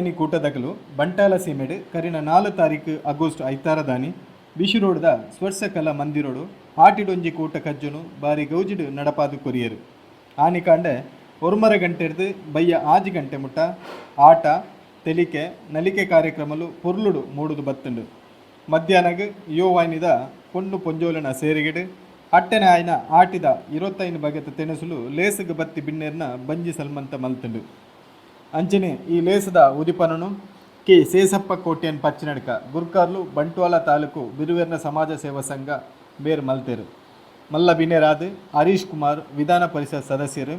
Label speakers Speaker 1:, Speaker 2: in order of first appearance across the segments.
Speaker 1: ಯುವವಾಹಿನಿ ಕೂಟದಕುಲು ಬಂಟಾಲ ಸೀಮೆಡ್ ಕರಿನ ನಾಲ್ ತಾರೀಕು ಅಗೋಸ್ಟ್ ಐತಾರದಾನಿ ಬಿಶು ರೋಡ್ದ ಸ್ವರ್ಶ ಕಲಾ ಮಂದಿರೊಡು ಆಟಿಡೊಂಜಿ ಕೂಟ ಕಜ್ಜೊನು ಬಾರಿ ಗೌಜಿಡ್ ನಡಪಾದ್ ಕೊರಿಯೆರ್. ಆನಿಕಾಂಡೆ ಒರ್ಮರೆ ಗಂಟೆರ್ದ್ ಬಯ್ಯ ಆಜಿ ಗಂಟೆ ಮುಟ್ಟ ಆಟ, ತೆಲಿಕೆ, ನಲಿಕೆ ಕಾರ್ಯಕ್ರಮಲು ಪೊರ್ಲುಡು ಮೂಡುದು ಬತ್ತ್ಂಡ್. ಮಧ್ಯಾಹ್ನಗ್ ಯುವವಾಹಿನಿದ ಪೊಣ್ಣು ಪೊಂಜೋಲೆನ ಸೇರಿಗೆಡ್ ಅಟ್ಟನೆ ಆಯಿನ ಆಟಿದ ಇರೊತ್ತೈನ್ ಬಗೆತ ತೆನಸುಲು ಲೇಸ್ಗ್ ಬತ್ತಿ ಬಿನ್ನೆರ್ನ ಬಂಜಿ ಸಲ್ಮಂತ ಮಲ್ತ್ಂಡ್. ಅಂಚೆನೆ ಈ ಲೇಸ್ದ ಉದಿಪನೊನು ಕೆ ಸೇಸಪ್ಪ ಕೋಟ್ಯಾನ್ ಪಚ್ಚಿನಡ್ಕ ಗುರ್ಕಾರ್ಲು ಬಂಟ್ವಾಳ ತಾಲೂಕು ಬಿರುವೆರ್ನ ಸಮಾಜ ಸೇವಾ ಸಂಘ ಮೇರ್ ಮಲ್ತೆರ್. ಮಲ್ಲ ಬಿನ್ನೆರಾದ್ ಹರೀಶ್ ಕುಮಾರ್ ವಿಧಾನ ಪರಿಷತ್ ಸದಸ್ಯೆರ್,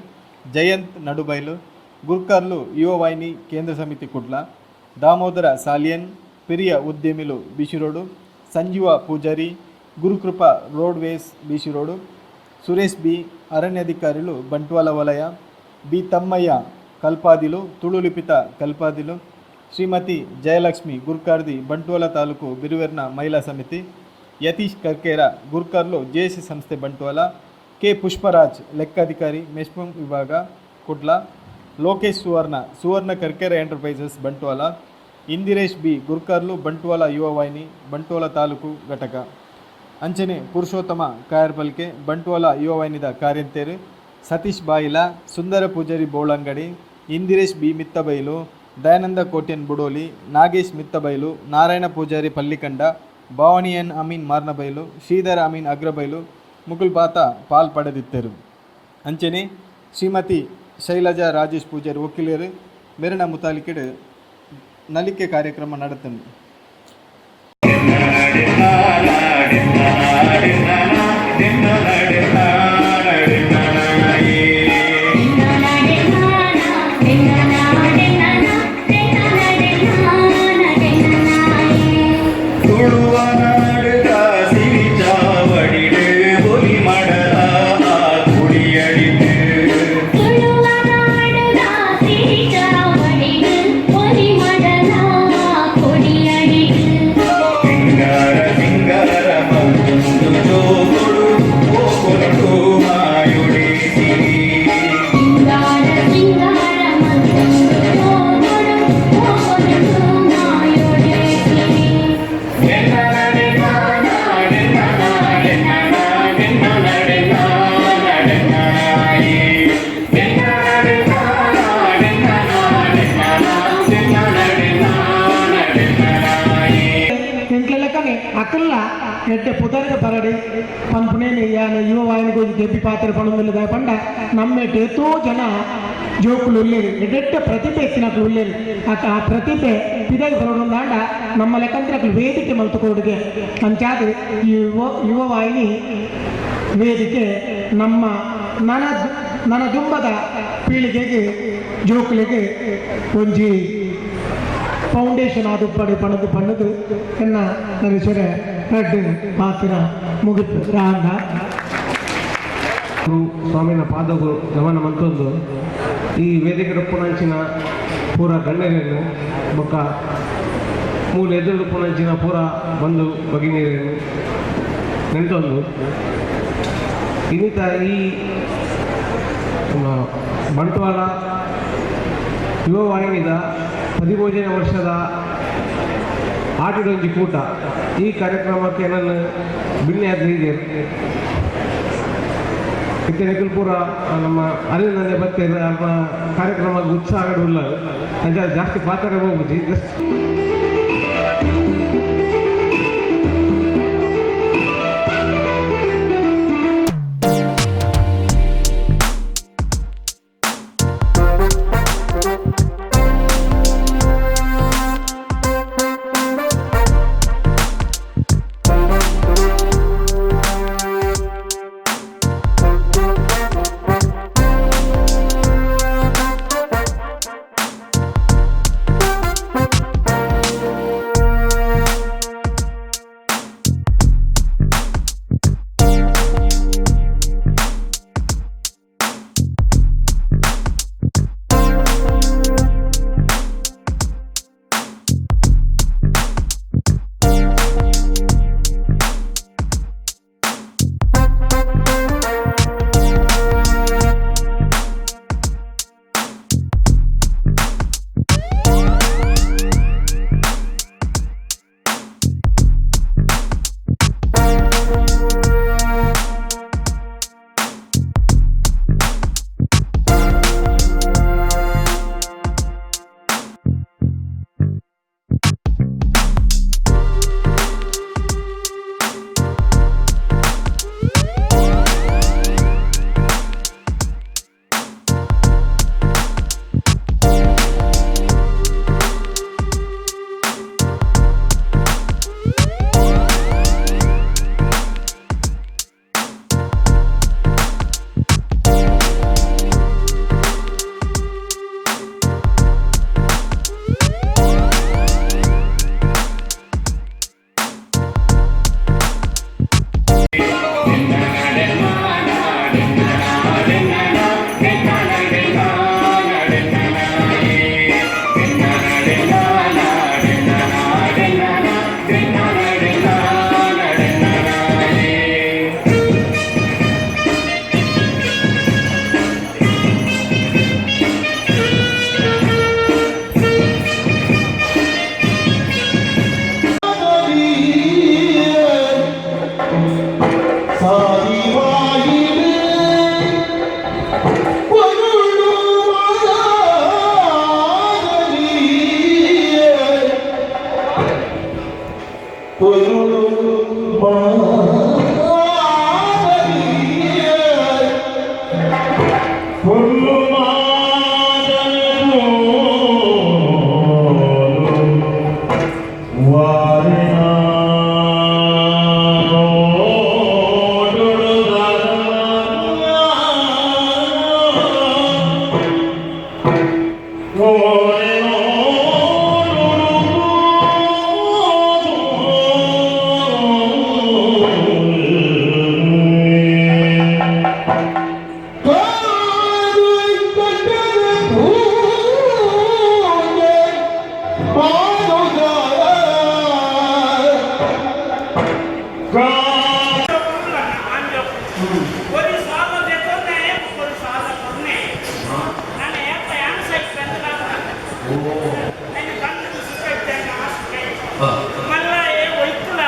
Speaker 1: ಜಯಂತ್ ನಡುಬೈಲು ಗುರ್ಕಾರ್ಲು ಯುವವಾಹಿನಿ ಕೇಂದ್ರ ಸಮಿತಿ ಕುಡ್ಲ, ದಾಮೋದರ ಸಾಲಿಯನ್ ಪೆರಿಯ ಉದ್ಯಮಿಲು ಬಿಶು road, Sanjeeva Poojary Gurukripa roadways ಬಿಶು ರೋಡು, ಸುರೇಶ್ ಬಿ ಅರಣ್ಯಾಧಿಕಾರಿಲು ಬಂಟ್ವಾಳ ವಲಯ, ಬಿ ತಮ್ಮಯ್ಯ ಕಲ್ಪಾದಿಲು ತುಳು ಲಿಪಿತ ಕಲ್ಪಾದಿಲು, ಶ್ರೀಮತಿ ಜಯಲಕ್ಷ್ಮಿ ಗುರ್ಕಾರ್ದಿ ಬಂಟ್ವಾಳ ತಾಲೂಕು ಬಿರುವೆರ್ನ ಮಹಿಳಾ ಸಮಿತಿ, ಯತೀಶ್ ಕರ್ಕೇರ ಗುರ್ಕಾರ್ಲು ಜೆಎಸ್ ಸಂಸ್ಥೆ ಬಂಟ್ವಾಳ, ಕೆ ಪುಷ್ಪರಾಜ್ ಲೆಕ್ಕಾಧಿಕಾರಿ ಮೆಸ್ಕಾಂ ವಿಭಾಗ ಕುಡ್ಲ, ಲೋಕೇಶ್ ಸುವರ್ಣ ಸುವರ್ಣ ಕರ್ಕೇರ ಎಂಟರ್ಪ್ರೈಸಸ್ ಬಂಟ್ವಾಳ, ಇಂದಿರೇಶ್ ಬಿ ಗುರ್ಕಾರ್ಲು ಬಂಟ್ವಾಳ ಯುವ ವಾಹಿನಿ ಬಂಟ್ವಾಳ ತಾಲೂಕು ಘಟಕ, ಅಂಚನೆ ಪುರುಷೋತ್ತಮ ಕಾಯರ್ಪಲ್ಕೆ ಬಂಟ್ವಾಳ ಯುವ ವಾಹಿನಿದ ಕಾರ್ಯಂತೆರ್, ಸತೀಶ್ ಬಾಯಿಲ, ಸುಂದರ ಪೂಜಾರಿ ಬೋಳಂಗಡಿ, ಇಂದಿರೇಶ್ ಬಿ ಮಿತ್ತಬೈಲು, ದಯಾನಂದ ಕೋಟ್ಯನ್ ಬುಡೋಲಿ, ನಾಗೇಶ್ ಮಿತ್ತಬೈಲು, ನಾರಾಯಣ ಪೂಜಾರಿ ಪಲ್ಲಿಕಂಡ, ಭವಾನಿಯನ್ ಅಮೀನ್ ಮಾರ್ನಬೈಲು, ಶ್ರೀಧರ ಅಮೀನ್ ಅಗ್ರಬೈಲು ಮುಕುಲ್ ಪಾತ ಪಾಲ್ ಪಡೆದಿತ್ತರು. ಅಂಚನೆ ಶ್ರೀಮತಿ ಶೈಲಜಾ ರಾಜೇಶ್ ಪೂಜಾರಿ ವಕೀಲರು ಮೆರಣ ಮುತಾಲಿಕೆಡ್ ನಲಿಕೆ ಕಾರ್ಯಕ್ರಮ ನಡತಂಡು.
Speaker 2: ತುಳುವನಾಡುದ ಸಿರಿಚಾವಡಿಡು ಒಲಿ ಮಡಲ ಕುಡಿಯಡಿತು.
Speaker 3: ತುಳುವನಾಡುದ ಸಿರಿಚಾವಡಿಡು ಒಲಿ ಮಡಲ ಕೊಡಿಯಡಿಡು.
Speaker 2: ಸಿಂಗಾರ ಸಿಂಗಾರ ಮಲ್ತೊಂದು ಜೋಗುಡು ಪೋಪುಂಡು ಮಾಯುಡೇ ಸಿರಿ.
Speaker 3: ಸಿಂಗಾರ ಸಿಂಗಾರ ಮಲ್ತೊಂದು ಜೋಗುಡು ಪೋಪುಂಡು ಮಾಯೊಡೆ ಸಿರಿ.
Speaker 2: ಡೆನ್ನಡೆ ನಾಡೆ ಡೆನ್ನಡೆ ನಾಡೆ ನಾಡೆ ಡೆನ್ನಡೆ ನಾಡೆ ಡೆನ್ನಡೆ ನಾಡೆ ಡೆನ್ನಡೆ.
Speaker 4: ಎಂಕ್ಲೆಲೆಕ್ಕನೆ ಅಕಲ್ಲ ಎಡ್ಡೆ ಪುದರ್ದ ಪರಡಿ ಪನ್ಪುನೇನೆ ಯಾನ್ ಯುವ ವಾಹಿನಿಗೆ ಗೆಬ್ಬಿ ಪಾತ್ರ ಪಣೊಂದುಲ್ಲೆ. ಪಂಡ ನಮ್ಮೆಟ್ ಏತೋ ಜನ ಜೋಕುಲು ಉಲ್ಲೇರು, ಎಡ್ಡೆಡ್ಡೆ ಪ್ರತಿಭೆ ಇತ್ತಿನಕ್ಲು ಉಲ್ಲೇರು. ಆ ಪ್ರತಿಭೆ ಪಿದಯಿ ಬರೋಡೊಂದಾಂಡ ನಮ್ಮ ಲೆಕ್ಕಂದ್ರೆ ಅಕ್ಲು ವೇದಿಕೆ ಮಲ್ತು ಕೊಡುಗೆ. ಅಂಚಾದ್ ಈ ಯುವ ಯುವ ವಾಹಿನಿ ವೇದಿಕೆ ನಮ್ಮ ನನ ನನ ದುಂಬದ ಪೀಳಿಗೆಗೆ ಜೋಕುಲೆಗೆ ಒಂಜಿ ಫೌಂಡೇಶನ್ ಆದುಪ್ಪಡು ಪಣದು ಪಣ್ಣದು ಎನ್ನ ನರೇಶ್ವರ ರಡ್ಡು ಪಾತ್ರ ಮುಗಿತು ರಾಂಗ.
Speaker 5: ಸ್ವಾಮಿನ ಪಾದಗು ನಮನ ಮಂತೊಂದು, ಈ ವೇದಿಕೆ ಪುನಂಚಿನ ಪೂರ ಗಣ್ಯರೇನು ಬೊಕ್ಕ ಮೂಲ ಎದುರು ಪುನಂಚಿನ ಪೂರ ಬಂಧು ಭಗಿನಿಯರೇನು ನೆಂಟೊಂದು, ಇನ್ನಿತ ಈ ನಮ್ಮ ಬಂಟ್ವಾಳ ಯುವ ವಾಹಿನಿದ 13ನೇ ವರ್ಷದ ಆಟಿಡೊಂಜಿ ಕೂಟ ಈ ಕಾರ್ಯಕ್ರಮಕ್ಕೆ ನನ್ನ ಬಿನ್ನೆ ಇದೆ. ಇತ್ತೆ ನಿಕುಲು ಪೂರ ನಮ್ಮ ಅರಿವಿನಂದೆ ಬತ್ತೇರು ನಮ್ಮ ಕಾರ್ಯಕ್ರಮ ಉತ್ಸಾಹ ಉಲ್ಲ. ಅಂಚ ಜಾಸ್ತಿ ಪಾತ್ರ ಹೋಗುಜಿ, ಜಸ್ಟ್
Speaker 6: ஒரு சாதம் தெத்தோன்னே ஒரு சாதம் கொன்னே நான் ஏப்ப யானை சைட் கண்ணுக்கு சுத்தேன் மல்ல ஏ ஒய்த்துல